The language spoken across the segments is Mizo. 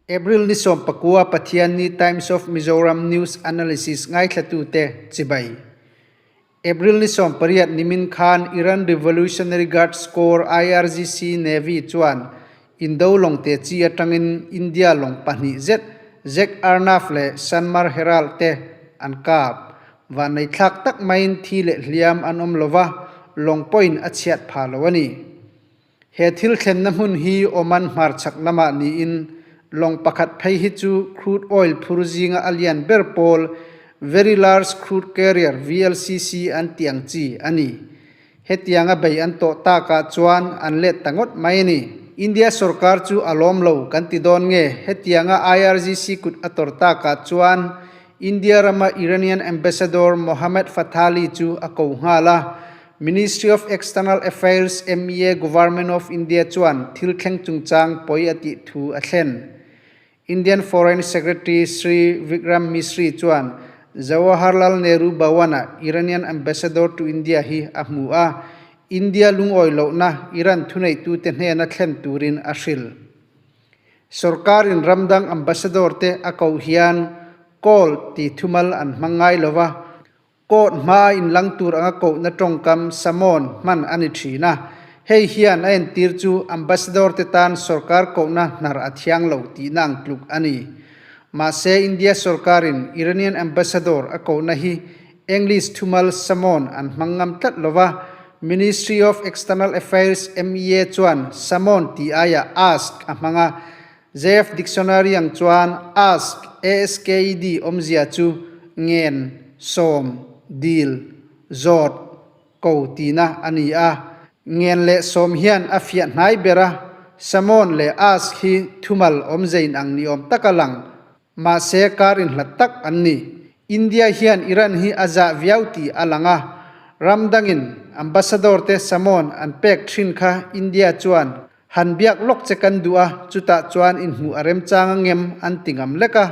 April ni 19 Pathianni Times of Mizoram News Analysis ngaithlatute chibai. April ni 18 nimin khan Iran Revolutionary Guards Corps IRGC Navy chuan Indo lawng te chi atangin India lawng pahnih zet Jack Arnaf leh Sanmar Herald te an kap. Vannei thlak tak maiin thi leh hliam an awm lova, lawng pawhin a chhiat pha lo a ni. He thil thlenna hmun hi Oman hmarchhak lamah niin lawng pakhat phei hi chu crude oil phur zinga a lian ber pawl Very Large Crude Carrier, VLCC, an tih ang chi a ni. Hetianga bei an tawh takah chuan an let ta ngawt mai a ni. India sorkar chu a lawm lo kan ti dawn nge hetianga IRGC kut a tawr takah chuan India rama Iranian Ambassador Mohammad Fathali chu a ko nghal a, Ministry of External Affairs, MEA, Government of India chuan thil thleng chungchang pawi a tih thu a thlen. Indian Foreign Secretary Shri Vikram Misri chuan Jawaharlal Nehru Bhawan-a Iranian Ambassador to India hi a hmu a, India lungawi lohna Iran thuneitute hnena thlen turin a hrilh. Sorkarin ramdang ambassador te a koh hian call tih thumal an hmang ngai lo va, court hmaa inlang tur anga kohna tawngkam summon hman a ni thin a. Hei hian a entir chu ambassador te tan sorkar kohna hnar a thiang lo tihna ang tluk a ni. Mahse India sorkarin Iranian ambassador a kohna hi English thumal summon an hmang ngam tlat lo va, Ministry of External Affairs, MEA, chuan summon tih aiah ask a hmang a. JF Dictionary ang chuan ask, ASKED, awmzia chu ngen, sawm, dil, zawt, ko tihna a ni a. Ngen leh sawm hian a fiah hnai ber a, summon leh ask hi thumal awmzein ang ni awm taka lang. Mahse, kar inhlat tak an ni. India hian Iran hi a zah viau tih a lang a, ram dangin ambassador te summon an pek thin kha India chuan han biak lawk che kan duh a, chutah chuan inhmuh a remchang a ngem an ti ngam lek a.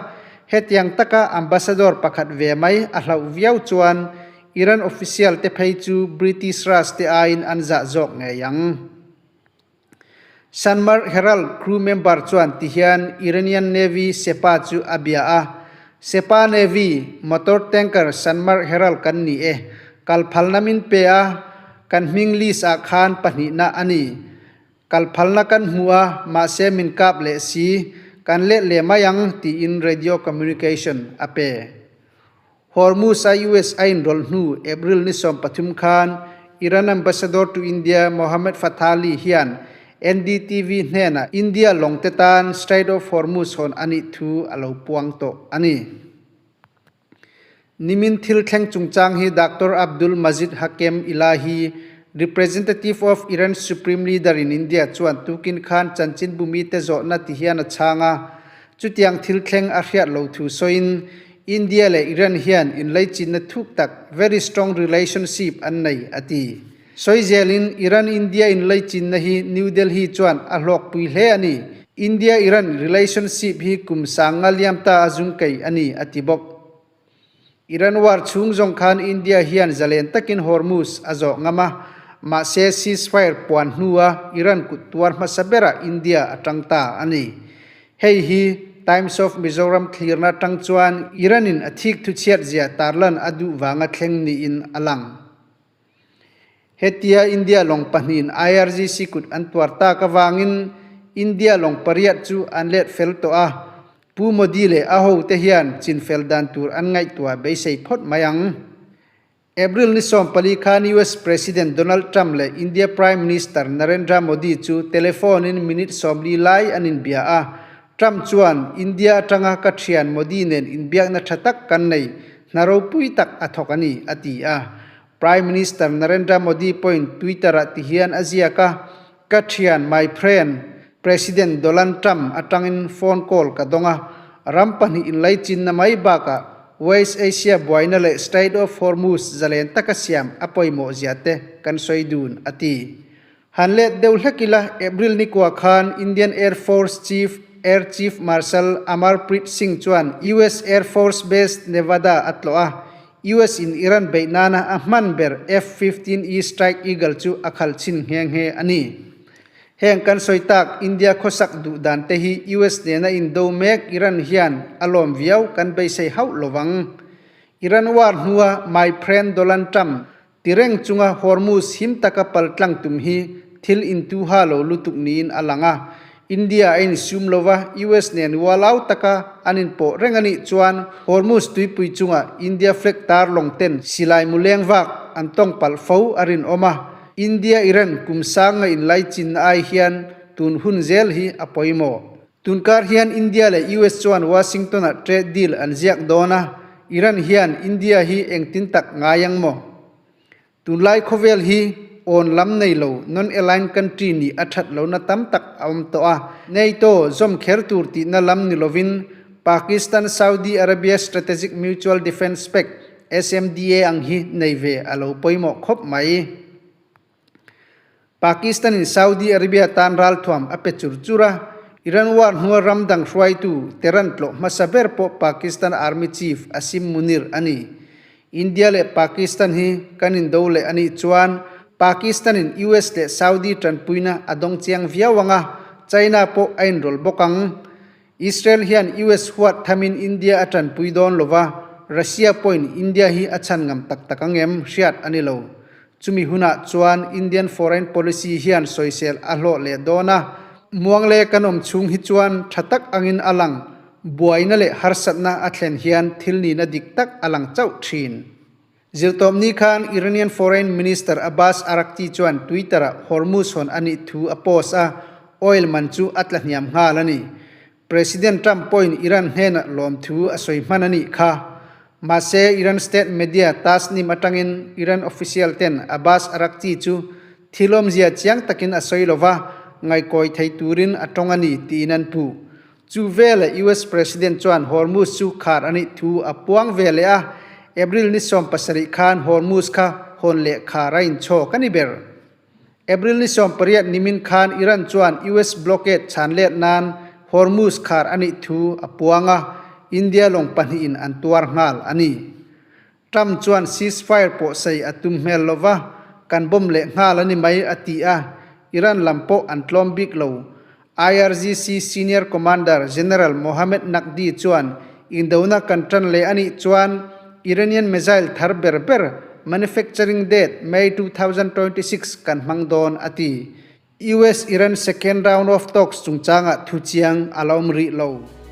Hetiang taka ambassador pakhat ve mai a hlauh viau chuan Iran official te phei chu British Raj te aiin an zah zawk ngei ang. Sanmar Herald crew member chuan tihian Iranian Navy Sepa chu a bia a, Sepa Navy motor tanker Sanmar Herald kan ni e, kal phalna min pe a, kan hming list ah khan pahnihna a ni. Kal phalna kan hmu a, mahse min kap leh si, kan let leh mai ang tiin radio communication a pe. Hormuz a US a inrawlh hnu April ni 13 khan Iran Ambassador to India Mohammad Fathali hian NDTV hnenah India lawng te tan Strait of Hormuz hawn a nih thu a lo puang tawh a ni. Nimin thil thleng chungchang hi Doctor Abdul Majid Hakem Ilahi, Representative of Iran's Supreme Leader in India chuan tukin khan chanchinbu mite zawhna ti hian a chhang a, Chutiang thil thleng a hriat lo thu sawiin India leh Iran hian inleichinna thuk tak, very strong relationship, an nei, a ti. Sawi zelin Iran-India inleichinna hi New Delhi chuan a hlawkpui hle a ni. India-Iran relationship hi kum sang nga liam ta a zung kei a ni, a ti bawk. Iran war chhung zawng khan India hian zalen takin Hormuz a zawh ngam a, mahse ceasefire puan hnua Iran kut tuar hmasa berah India a tang ta a ni. Hei hi Times of Mizoram thlirna atang chuan Iran-in a thik thuchhiat zia tarlan a duh vanga thleng niin a lang. Hetia India lawng pahnihin IRGC kut an tuar tak avangin India lawng pariat chu an let fel tawh a, Pu Modi leh a hote hian chinfel dan tur an ngaihtuah beisei phawt mai ang. April ni 14 khan US President Donald Trump leh India Prime Minister Narendra Modi chu telephone in minute 40 lai an inbia a. Trump chuan, India atanga ka thian Modi nen inbiakna tha tak kan nei, hna ropui tak a thawk a ni, a ti a. Prime Minister Narendra Modi pawhin Twitter-ah tihian a ziak a, Ka thian, my friend, President Doland Trump atangin phone call ka dawng a, ram pahnih inlaichinna mai bakah West Asia buaina leh Strait of Hormuz zalen taka siam a pawimawh zia te kan sawi dun, a ti. Han let deuh hlek ila, April ni kua khan Indian Air Force Chief Air Chief Marshal Amarpreet Singh chuan US Air Force Base Nevada a tlawh a, US in Iran beih nana a hman ber F-15E Strike Eagle chu a khal chhin nghe nghe a ni. Heng kan sawi tak India khawsak duh dan te hi US nena indo mek Iran hian a lawm viau kan beisei hauh lovang. Iran war hnua my friend Donald Trump ti reng chunga Hormuz him taka paltlang tum hi thil intuha lo lutuk niin a lang a. India a insum lova US nen ualau taka an inpawh reng a nih chuan Hormuz tuipui chunga India flag tar lawng ten silai mu leng vak an tawng palh fo a rinawm a. India-Iran kum sanga inlaichinna ai hian tun hun zel hi a pawimawh. Tunkar hian India leh US chuan Washington-ah trade deal an ziak dawn a, Iran hian India hi engtin tak ngai ang maw? Tunlai khawvel hi awn lam nei lo non-aligned country nih a that lohna tam tak a awm tawh a, NATO zawm kher tur tihna lam ni lovin Pakistan-Saudi Arabia Strategic Mutual Defence Pact, SMDA, ang hi nei ve a lo pawimawh khawp mai. Pakistan-in Saudi Arabia tan ralthuam a pe chur chur a, Iran war hnua ram dang hruaitu Tehran tlawh hmasa ber pawh Pakistan Army Chief Asim Munir a ni. India leh Pakistan hi kan indo leh a nih chuan Pakistan-in US leh Saudi tanpuina a dawng chiang viau ang a, China pawh a inrawlh bawk ang. Israel hian US huat thamin India a tanpui dawn lova, Russia pawhin India hi a chhan ngam tak tak ang em hriat a ni lo. Chumi hunah chuan Indian foreign policy hian sawisel a hlawh leh dawn a, muang leh kan awm chhung hi chuan tha tak angin a lang, buaina leh harsatna a thlen hian thil nihna dik tak a lang chauh thin. Zirtawpni khan Iranian Foreign Minister Abbas Araghchi chuan Twitter-ah Hormuz hawn a nih thu a post a, oil man chu a tla hniam nghal a ni. President Trump pawhin Iran hnenah lawmthu a sawi hman a nih kha. Mahse, Iran state media Tasnim atangin Iran official ten Abbas Araghchi chu thil awmzia chiang takin a sawi lova, ngaihkawi thei turin a tawng a ni tiin an puh. Chu veleh US President chuan Hormuz chu khar a nih thu a puang ve leh a, April ni 17 khan Hormuz kha hawn leh khar a inchhawk a ni ber. April ni 18 nimin khan Iran chuan US blockade chhan let nan Hormuz khar a nih thu a puang a, India lawng pahnihin an tuar nghal a ni. Trump chuan ceasefire pawh sei a tum hmel lo va, kan bomb leh nghal a ni mai a ti a, Iran lam pawh an tlawm bik lo. IRGC Senior Commander General Mohammad Naqdi chuan indona kan tan leh a nih chuan Iranian missile thar ber ber manufacturing date May 2026 kan hmang dawn a ti. US-Iran second round of talks chungchangah thu chiang a la awm rih lo.